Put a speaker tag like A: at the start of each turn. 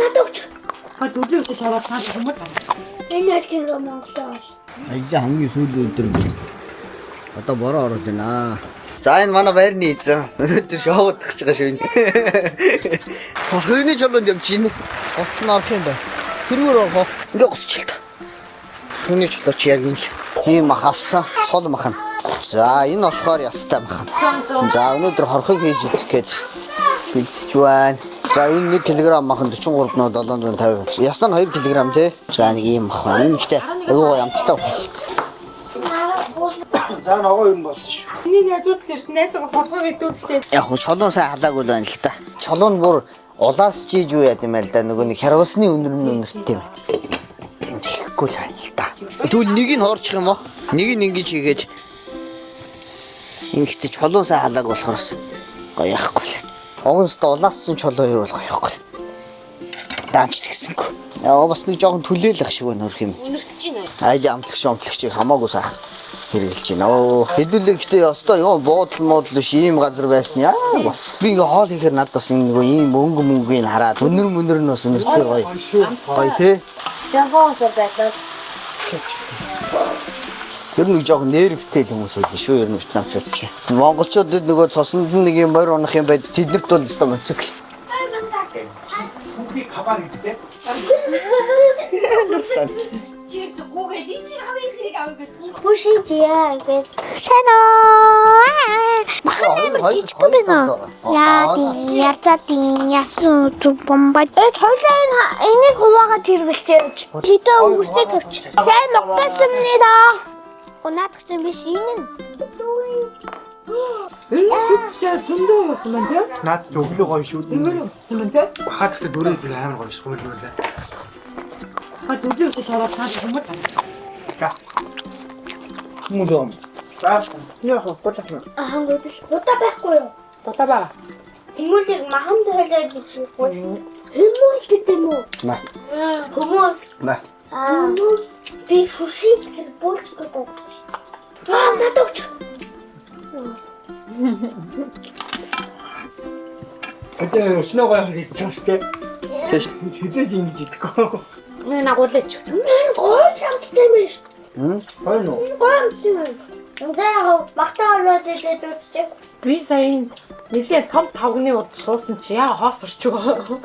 A: Надад өгч.
B: А дүрлээ өчө шаваад цааш хүмүүс.
A: Энэ яг Монголоо.
C: Ажлын хамгийн сүүлийн өдөр би. Одоо бороо ороод байна. За, энэ манай байрны эзэн. Өнөөдөр шоудах гэж байгаа шүү. Хорхны чулуунд явж байна. Гоц нь орох юм байна. Тэрүүр орох уу? Ингээ госч л та. Хорхны чулуу чи яг энэ л. Ийм мах авсан. Цол мах нь. За, энэ болохоор ястай мах нь. За, өнөөдөр хорхыг хийж идэх гэж бэлтэж байна. За, энэ 1 кг мах нь 43,750. Ясна нь 2 кг тий. За, нэг ийм мах байна. Энэ гэхдээ айгуу гоё амттай байна.
D: За, ногоо юм болсон шүү.
B: Миний найзууд л ирсэн. Найзгаа хорхоо хэдүүллээ.
C: Яг хөө чулуун сайн халаагүй л байна л та. Чулуун бүр улаас чийж юу яд юм байл да. Нөгөө нэг хярвасны үнэр нь үнэртэй юм. Энд тэгэхгүй л байна л та. Тэгвэл нэг нь хоорчих юм уу? Нэг нь ингэж хийгээд ингэхдээ чулуун сайн халаагүй болохоос гоё яахгүй л. Огонстой улаассан чулуу юу бол гоё яахгүй. Даанч тэгсэнгүй. Яа, бас нэг жоохон түлээл ах шиг байна хөрх юм.
B: Үнэрт чинь.
C: Айл амтлагч амтлагч хамаагүй сайхан хэрэгжилж байна. Оо, хэдүүлээ гэхдээ ёстой юм буудал муудал биш ийм газар байсан яа бас. Би ингээ хоол хийхээр надад бас нөгөө ийм өнгө мөнгийг хараад өнөр мөнөр нь бас өнөртгөр гоё. Гоё тий.
A: Жампон байлаа.
C: Ер нь нэг жоохон нервтэй л хүмүүс байл шүү ер нь вьетнамчууд чи. Монголчуудад нөгөө цуснд нь нэг юм морь унах юм байд, тэднэрт бол ёстой мотоцикл.
D: Сүнхий кабан гэдэг те.
B: Чи гүүгээл энийг авъя, тэрийг авъя гэж.
A: Бүшижээ гэж. Сайн уу? Махан амар жижиг байна. Яа, ярцаадын ясан зүг бомба. Э, хоёлаа энэ энийг хуваагаад хэрэглэжээж. Хэдэн өнгөрцөө тавьч. Чай 먹겠습니다. О, наадах чинь биш, энэ нь.
B: Энэ шүтээ зөндөө явсан байна тий.
D: Наад чи өглөө гоё шүү.
B: Өнөр явсан байна тий.
D: Хаад гэхдээ дөрөв өдөр амар гоё шүү хөлөөлөө.
B: А дүрлээ өчө шаваад цааш хүмүүс.
D: За. Мөн дөө. За.
B: Яг гурлах юм.
A: Ахангүй биш. Удаа байхгүй юу?
B: Дутаа ба.
A: Хүмүүлийг махан тойлоо гэж хэлсэн. Хүмүүл гэдэг юм уу?
C: Маа.
A: Хүмүүл.
C: Маа.
A: Аа. Би шүшиг гэр бүлч гэдэг. Аа, надад өгч.
D: Одоо өчнөө гоё хийж байгаа шүү дээ.
C: Тэш.
D: Хизээж ингэж идэхгүй.
B: Нэг нагуулаач.
A: Энэ гоё амттай юм биш.
D: Гоё нөө.
A: Гоё амттай юм. За, яг багтаа болоод идээд үзчих.
B: Би сая нэлээд том тавгны уд суусан чи яа хоос орчгүй.